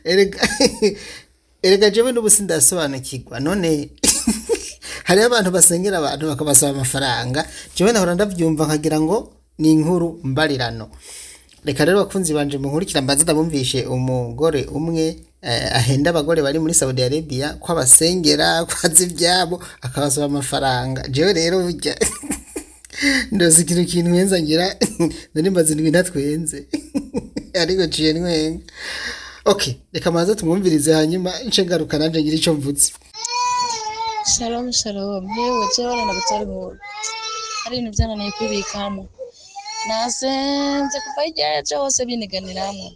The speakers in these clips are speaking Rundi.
Erega erega jewe n'ubu sindasobanukirwa. None hariho abantu basengera abantu bakabasaba amafaranga. Jewe nahora ndavyumva nkagira ngo ni inkuru mbarirano. Reka rero bakunzi banje munkurikira, mbanze ndabumvishe umugore umwe ahenda abagore bari muri Saudi Arabia ko abasengera, ko azi ivyabo, akabasaba amafaranga. Jewe rero burya ndoze ikintu kintwenza, ngira nari maze indwi ntatwenze, ariko ciye ntwenga. Okay, reka manze tumwumvirize, hanyuma nce ngaruka nanje ngira ico mvuze. Shalom shalom, yewe jewe nagutari nkuru, hari ibintu byananiye kwibikamo. Nasenze kuva hirya y'ejo hose biniganiramwo,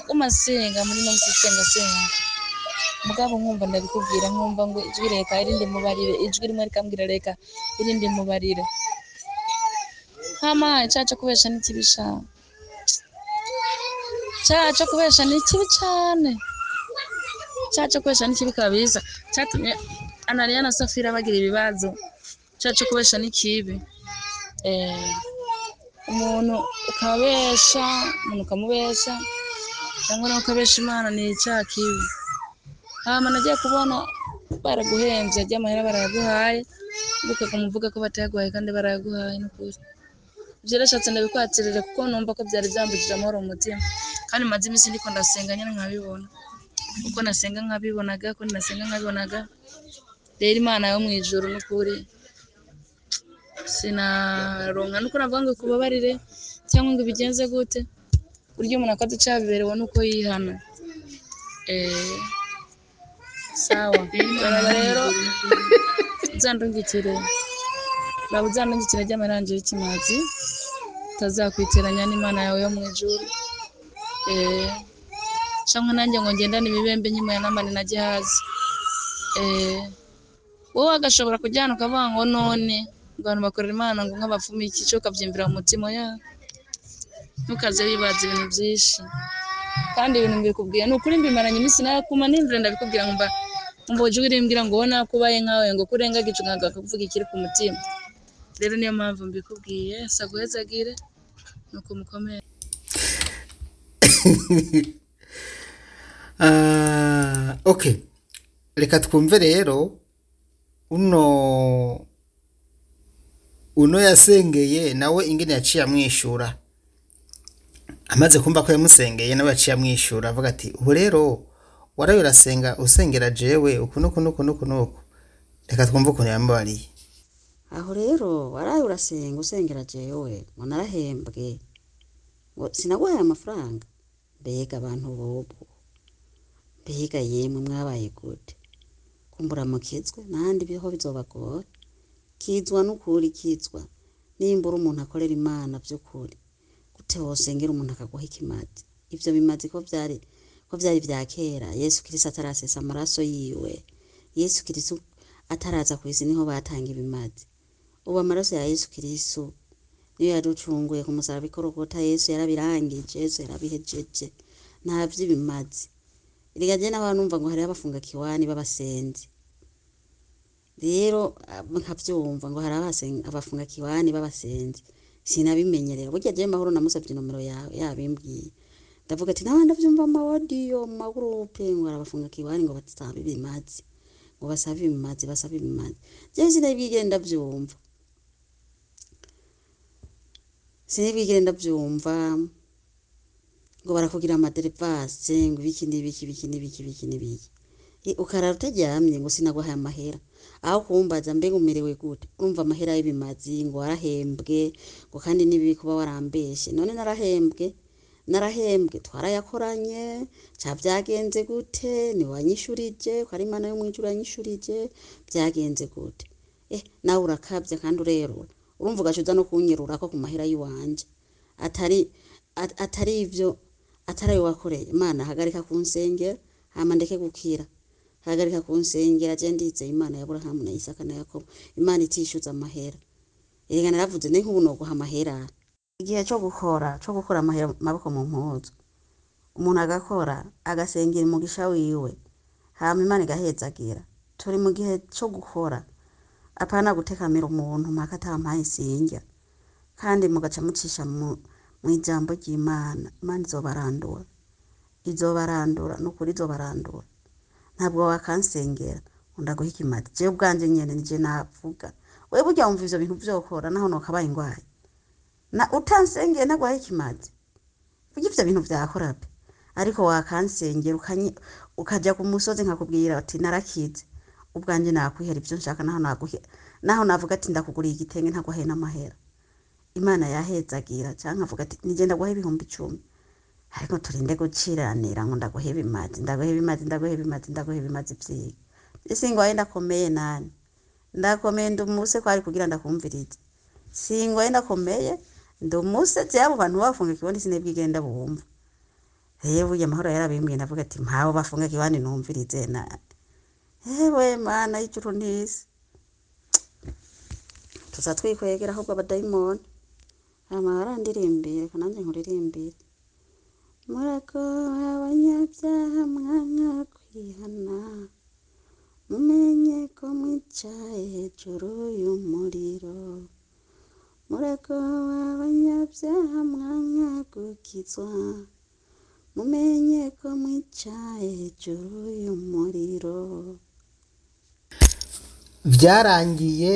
guma senga muri no misi, senga senga, mugabo nkumva ndabikubwira, nkumva ngo ijwi reka irindi mubarire, ijwi rimwe rikambwira reka irindi mubarire. Hama icaha co kubesha ni kibi cane, icaha co kubesha ni kibi cane, icaha co kubesha ni kibi kabisa. Catumye Ananiya na Safira bagira ibibazo. Icaha co kubesha ni kibi. Umuntu ukabesha, umuntu ukamubesha cyangwa nawe ukabesha Imana, ni icaha kibi. Hama nagiye kubona baraguhemvye, arya amahera barayaguhaye, ukaguma uvuga ko batayaguhaye kandi barayaguhaye. N'ukuri ivyo rashatse ndabikwatirire, kuko numva ko vyari vyambujije amahoro mu mutima, kandi maze iminsi ndiko ndasenga nyene nkabibona, uko nasenga nkabibonaga, ko nasenga nkabibonaga. Rero Imana yo mw'ijuru, n'ukuri sinaronka nuko navuga ngo ikubabarire cyangwa ngo ibigenze gute. Burya umuntu akoze icaha biberewe nuko yihana. Sawa, baraba rero uzandungikire, raba uzandungikire ry'amarangi y'ikimazi, utazakwiteranya n'Imana yawe yo mw'ijuru. Canke nanjye ngo ngendane ibibembe nyuma ya Namani na Gehazi. Wowe agashobora kujyana ukavuga ngo none ngo abantu bakorera Imana ngo nk'abapfumu iki cyo, ukavyimvira mu mutima ya, ntukaze wibaza ibintu byinshi. Kandi ibintu mbikubwiye ni ukuri, mbimaranye iminsi narakuma nimvira ndabikubwira, nkumva ijwi rimbwira ngo wowe nakubaye nkawe, ngo kurenga gicu nkaga kuvuga ikiri ku mutima. Rero niyo mpamvu mbikubwiye. Saguhezagire nuko mukomere. Ah, okay, reka twumve rero uno yasengeye nawe ingene yaciye amwishura. Amaze kumva ko yamusengeye, nawe yaciye amwishura avuga ati ubu rero waraye urasenga usengera jewe uku nuku nuku nuku nuku. Reka twumve ukuntu yamubariye. Aho rero waraye urasenga usengera jewe ngo narahembwe, ngo sinaguhaye amafaranga. Mbega abantu bobo, mbega yemwe mwabaye gute? Kumbura mukizwe nahandi biho bizobagora. Kizwa n'ukuri, kizwa nimbura umuntu akorera Imana vy'ukuri. Gute wosengera umuntu akaguha ikimazi? Ivyo bimazi ko vyari vya kera, Yesu Kristo atarasesa amaraso yiwe, Yesu Kristo ataraza kw'isi, niho batanga ibimazi. Ubu amaraso ya Yesu Kristo niyo yaducunguye ku musaraba ikorogota. Yesu yarabirangije, Yesu yarabihejeje, nta vy'ibimazi. Erega je naho numva ngo hariho abafunga kiwani b'abasenzi, rero nkavyumva ngo hari abafunga kiwani b'abasenzi, sinabimenye. Rero burya je Mahoro namusavye nomero yawe yabimbwiye, ndavuga ati nawe ndavyumva mu mawodiyo, mu magurupe, ngo hari abafunga kiwani ngo basabe ibimazi, ngo basabe ibimazi, basabe ibimazi. Jewe sinabwigere ndavyumva, sinibwigere ndavyumva ngo barakugira amaderevase, ngo ibiki n'ibiki, ibiki n'ibiki, ibiki n'ibiki. Ukarara utaryamye ngo sinaguhaye amahera, aho kumbaza mbega umerewe gute. Urumva amahera y'ibimazi, ngo warahembwe, ngo kandi nibibi kuba warambeshe. None narahembwe, narahembwe, twarayakoranye ca vyagenze gute? Ntiwanyishurije ko ari Imana yo mw'ijuru yanyishurije? Vyagenze gute? Nawe urakavya kandi urerura. Urumva ugaca uza no kunyerurako ku mahera y'iwanje atari atari ivyo, atari ayo wakoreye Imana. Hagarika kunsengera hama ndeke gukira. Hagarika kunsengera. Je ndizeye Imana ya Aburahamu na Isaka na Yakobo, Imana itishyuza amahera. Erega naravuze ne nk'ubu noguha amahera. Igihe co gukora amahera maboko mu mpuzu, umuntu agakora, agasengera umugisha wiwe, hama Imana igahezagira. Turi mu gihe co gukora, apana gutekamira umuntu mpaka atampaye sinjya. Kandi mugaca mucisha mu mw'ijambo ry'Imana, Imana izobarandura. Izobarandura, nukuri izobarandura. Ntabwo wakansengera ngo ndaguhe ikimazi. Jewe ubwanje nyene nije navuga. Wewe burya wumva ivyo bintu vyokora naho nokabaye ingwaye. Na utansengeye ntaguhaye ikimazi. Burya ivyo bintu vyakora pe. Ariko wakansengera ukaja ku musozi nkakubwira ati narakize. Ubwanje nakwihera ivyo nshaka, naho naguhe, naho navuga ati ndakuguriye igitenge ntaguhaye n'amahera. Imana yahezagira, canke nkavuga ati nije ndaguha 10,000. Ariko turinde guciranira ngo ndaguhe ibimazi, ndaguhe ibimazi, ndaguhe ibimazi, ndaguhe ibimazi vyiga. Singwaye, ndakomeye nani. Ndakomeye, ndumuse kwari kugira ndakumvirize. Singwaye, ndakomeye, ndumuse. Je, abo bantu bafunga ikibondi sinebwigenda bumva. Hewe burya Amahoro yarabimbwiye, ndavuga ati mpabo bafunga kiwani numvirize nani. Hewe Mana y'ijuru n'isi. Tuza twikwegera ahubwo abadayimoni. Hama barandirimbire, reka nanje nkuririmbire. Murakowe abanyabyaha mwanka kwihana, mumenye ko mwicaye hejuru y'umuriro. Murakowe abanyabyaha mwanka gukizwa, mumenye ko mwicaye hejuru y'umuriro. Byarangiye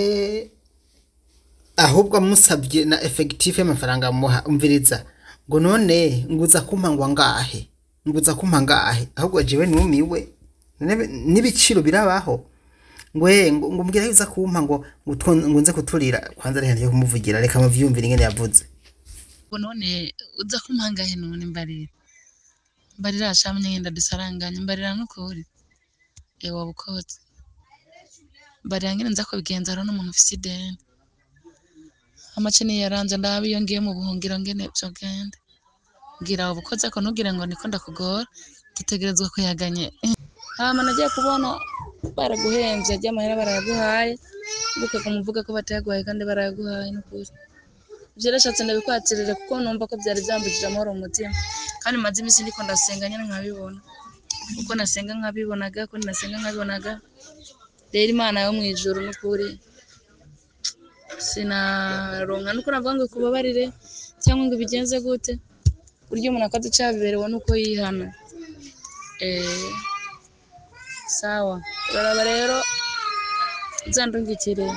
ahubwo amusabye na effectif y'amafaranga amuha. Umviriza ngo none nguza kumpa ngo angahe, nguza kumpa angahe? Ahubwo jewe numiwe. None n'ibiciro birabaho? Ngo mbwira yuza kumpa ngo nze kuturira kwanza. Reka ngiye kumuvugira, reka muvyumvire ingene yavuze. Ngo none uza kumpa angahe? None mbarira, mbarira shamye ngenda dusaranganye, mbarira n'ukuri ewa bukoze, mbarira ngene nza kubigenza. Hariho n'umuntu ufise ideni amace niyaranze, ndabe iyo ngiye mu buhungiro ngene vyogenda. Mbwira abo bukoze ko ntugire ngo niko ndakugora, dutegerezwa kuyaganye. Hama nagiye kubona baraguhemvye arya mahera barayaguhaye, ukaguma uvuga ko batayaguhaye kandi barayaguhaye. N'ukuri ivyo rashatse ndabikwatirire kuko numva ko vyari vyambujije amahoro mu mutima, kandi maze imisi ndiko ndasenga nyene nkabibona, uko nasenga nkabibonaga, ko nasenga nkabibonaga. Rero Imana yo mw'ijuru, n'ukuri sinaronka nuko navuga ngo ikubabarire cyangwa ngo ibigenze gute. Burya umuntu akoze icaha biberewe nuko yihana. Sawa, uraraba rero uzandungikire,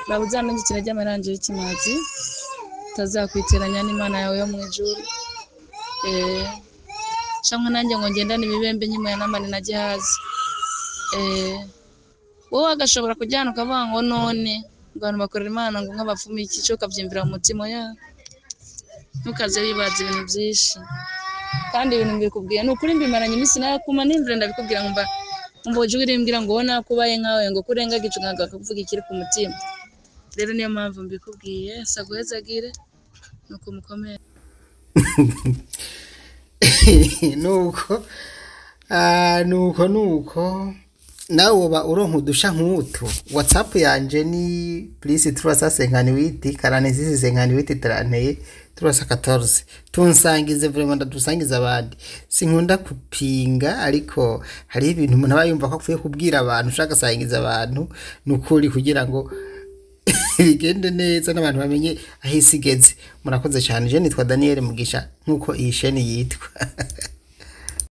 uraba uzandungikire ry'amarangiro y'ikimazi, utazakwiteranya n'Imana yawe yo mw'ijuru. Canke nanjye ngo ngendane ibibembe nkimwe ya Namani na Gehazi. Wowe agashobora kujyana ukavuga ngo none ngo abantu bakorera Imana ngo nk'abapfumu iki cyo, ukavyumvira mu mutima ya ntukaze wibaza ibintu byinshi. Kandi ibintu mbikubwiye ni ukuri, mbimaranye iminsi nakuma nimvira ndabikubwira, nkumva ujwi rimbwira ngo wowe nakubaye nkawe ngo kurenga gicu nkaga kuvuga ikiri ku mutima. Rero niyo mpamvu mbikubwiye. Saguhezagire nuko mukomere. Nuko nuko nawe woba uronka udusha nk'utu. WhatsApp yanje ni plus 358 46 58 31 314. Tunsangize vraiment, ndadusangiza abandi. Sinkunda kupinga, ariko hari ibintu umuntu aba yumva ko akwiye kubwira abantu, ushaka sangiza abantu nukuri kugira ngo bigende neza n'abantu bamenye aho isi igeze. Murakoze cyane. Je nitwa Daniel Mugisha, nk'uko iyi sheni yitwa.